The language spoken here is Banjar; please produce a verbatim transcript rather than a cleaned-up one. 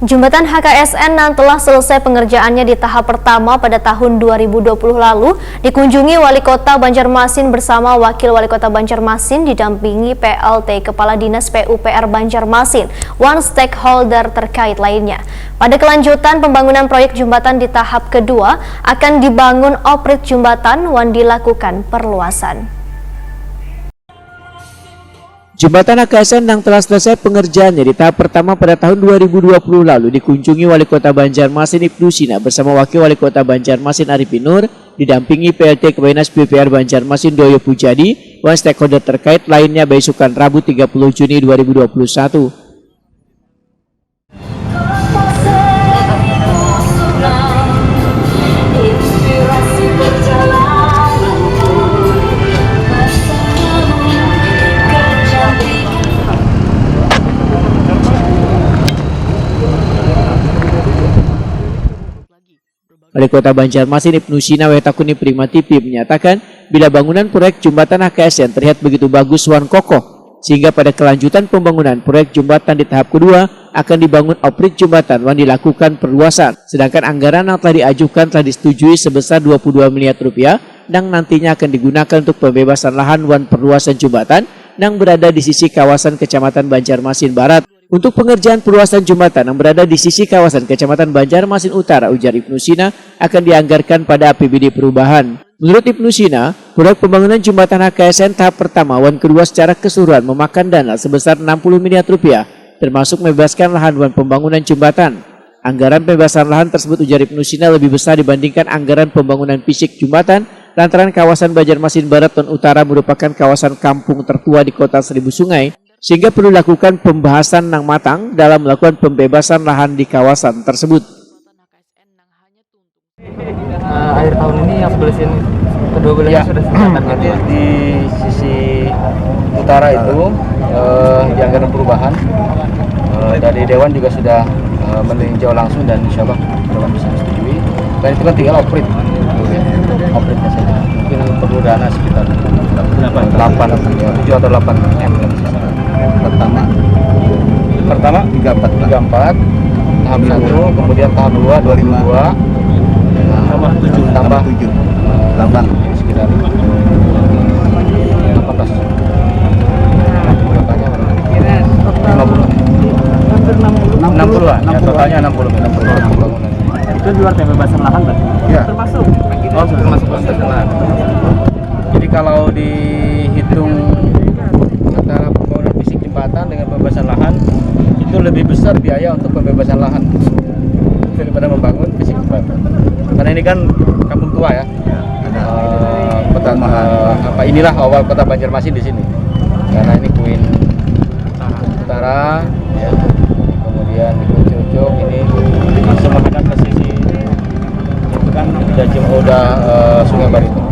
Jembatan H K S N yang telah selesai pengerjaannya di tahap pertama pada tahun dua ribu dua puluh lalu dikunjungi Wali Kota Banjarmasin bersama Wakil Wali Kota Banjarmasin didampingi P L T Kepala Dinas P U P R Banjarmasin wan stakeholder terkait lainnya. Pada kelanjutan pembangunan proyek jembatan di tahap kedua akan dibangun oprit jembatan wan dilakukan perluasan. Jembatan H K S N nang telah selesai pengerjaannya di tahap pertama pada tahun dua ribu dua puluh lalu dikunjungi Wali Kota Banjarmasin Ibnu Sina bersama Wakil Wali Kota Banjarmasin Arifin Nur, didampingi P L T Kepala Dinas P U P R Banjarmasin Doyo Pujadi, wan stakeholder terkait lainnya baisukan Rabu tiga puluh Juni dua ribu dua puluh satu. Wali Kota Banjarmasin Ibnu Sina Waitakuni Prima T V menyatakan, bila bangunan proyek jembatan H K S N terlihat begitu bagus wan kokoh, sehingga pada kelanjutan pembangunan proyek jembatan di tahap kedua akan dibangun oprit jembatan wan dilakukan perluasan. Sedangkan anggaran yang telah diajukan telah disetujui sebesar dua puluh dua miliar rupiah, nang nantinya akan digunakan untuk pembebasan lahan wan perluasan jembatan nang berada di sisi kawasan Kecamatan Banjarmasin Barat. Untuk pengerjaan perluasan jembatan yang berada di sisi kawasan Kecamatan Banjarmasin Utara, ujar Ibnu Sina, akan dianggarkan pada A P B D perubahan. Menurut Ibnu Sina, proyek pembangunan jembatan H K S N tahap pertama wan kedua secara keseluruhan memakan dana sebesar enam puluh miliar rupiah, termasuk membebaskan lahan wan pembangunan jembatan. Anggaran pembebasan lahan tersebut, ujar Ibnu Sina, lebih besar dibandingkan anggaran pembangunan fisik jembatan lantaran kawasan Banjarmasin Barat dan Utara merupakan kawasan kampung tertua di Kota Seribu Sungai, sehingga perlu dilakukan pembahasan nang matang dalam melakukan pembebasan lahan di kawasan tersebut. Uh, akhir tahun ini yang sebelah sini, kedua belah ya, sudah nanti di sisi utara itu uh, di anggaran perubahan uh, dari Dewan juga sudah uh, meninjau langsung dan insya Allah Dewan bisa menyetujui. Dan itu kan tinggal oprit, opritnya saja. Mungkin perlu dana sekitar delapan, delapan, tujuh atau delapan M. Pertama, pertama tiga empat, tiga empat, tahap satu, kemudian tahap dua, dua lima, dua, tambah tujuh, tambah tujuh, delapan, sekitar delapan belas. Totalnya berapa? Lima puluh. Enam puluh an, ya, totalnya enam puluh, enam puluh an pembangunan. Itu di luar pembebasan lahan berarti? Ya. Termasuk? Oh, sudah termasuk pembebasan lahan. Jadi kalau dihitung antara pembangunan fisik jembatan dengan pembebasan lahan, itu lebih besar biaya untuk pembebasan lahan daripada membangun fisik jembatan. Karena ini kan kampung tua ya. Uh, kota, uh, apa inilah awal kota Banjarmasin di sini. Karena ini Kuin Utara, ya. Kemudian di Kucuk ini langsung menghadap ke sisi itu kan udah udah uh, Sungai Barito.